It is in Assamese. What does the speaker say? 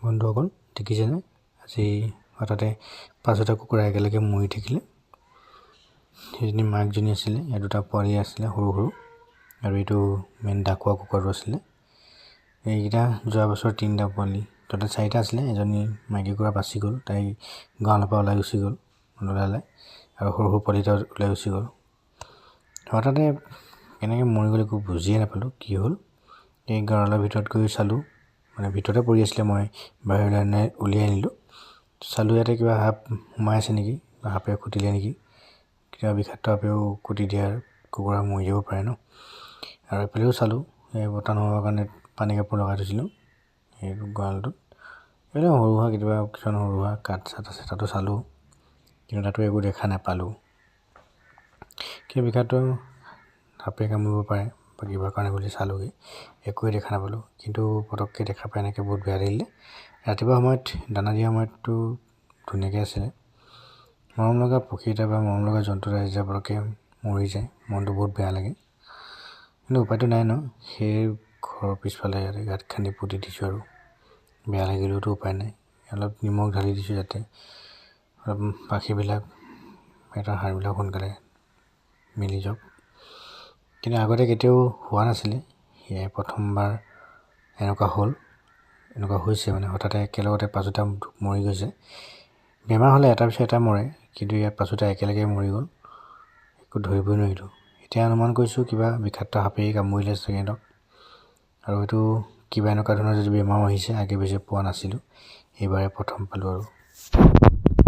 বন্ধুসকল, দেখিছেনে, আজি হঠাতে পাঁচোটা কুকুৰা একেলগে মৰি থাকিলে। সেইজনী মাকজনী আছিলে, ইয়াৰ দুটা পোৱালি আছিলে সৰু সৰু, আৰু এইটো মেইন ডাকুৱা কুকুৰাটো আছিলে। এইকেইটা যোৱা বছৰ তিনিটা পোৱালি, ট'টেল চাৰিটা আছিলে। এজনী মাইকী কুকুৰা বাচি গ'ল, তাই গঁৰালৰ পৰা ওলাই গুচি গ'ল, নোলালে, আৰু সৰু সৰু পোৱালি এটা ওলাই গুচি গ'ল। হঠাতে কেনেকৈ মৰি গ'ল একো বুজিয়ে নাপালোঁ কি হ'ল। এই গঁৰালৰ ভিতৰত গৈ চালোঁ, মানে ভিতৰতে পৰি আছিলে, মই বাহিৰলৈ উলিয়াই আনিলোঁ। চালোঁ ইয়াতে কিবা সাপ সোমাই আছে নেকি বা সাপে খুটিলে নেকি, কিবা বিষাক্ত সাপেও খুটি দিয়াৰ কুকুৰা মৰি যাব পাৰে ন। আৰু এইফালেও চালোঁ, এই বতাহ নোহোৱাৰ কাৰণে পানী কাপোৰ লগাই থৈছিলোঁ সেই গঁৰালটোত। এইবিলাক সৰু সুৰা কেতিয়াবা কিছুমান সৰু সুৰা গাঁত চাত আছে, তাতো চালোঁ, কিন্তু তাতো একো দেখা নাপালোঁ। কিবা বিষাক্ত সাপে কামুৰিব পাৰে বা কিবা কাৰণে বুলি চালোঁগৈ, একোৱে দেখা নাপালোঁ। কিন্তু পটককৈ দেখা পাই এনেকৈ বহুত বেয়া লাগিলে। ৰাতিপুৱা সময়ত দানা দিয়া সময়ততো ধুনীয়াকৈ আছিলে। মৰম লগা পক্ষী এটা বা মৰম লগা জন্তু এটা যেতিয়া পটককৈ মৰি যায়, মনটো বহুত বেয়া লাগে। কিন্তু উপায়তো নাই ন, সেই ঘৰৰ পিছফালে ইয়াতে গাঁত খান্দি পুতি দিছোঁ আৰু বেয়া লাগিলেওতো উপায় নাই। অলপ নিমখ ঢালি দিছোঁ যাতে অলপ পাখিবিলাক, সিহঁতৰ হাড়বিলাক সোনকালে মিলি যাওক। কিন্তু আগতে কেতিয়াও হোৱা নাছিলে, সেয়াই প্ৰথমবাৰ এনেকুৱা হ'ল, এনেকুৱা হৈছে মানে হঠাতে একেলগতে পাঁচোটা মৰি গৈছে। বেমাৰ হ'লে এটাৰ পিছত এটা মৰে, কিন্তু ইয়াত পাঁচোটা একেলগে মৰি গ'ল, একো ধৰিবই নোৱাৰিলোঁ। এতিয়া অনুমান কৰিছোঁ কিবা বিষাক্ত সাপেই কামুৰিলে চাগে সিহঁতক। আৰু এইটো কিবা এনেকুৱা ধৰণৰ যদি বেমাৰো আহিছে, আগে পিছে পোৱা নাছিলোঁ, এইবাৰে প্ৰথম পালোঁ আৰু।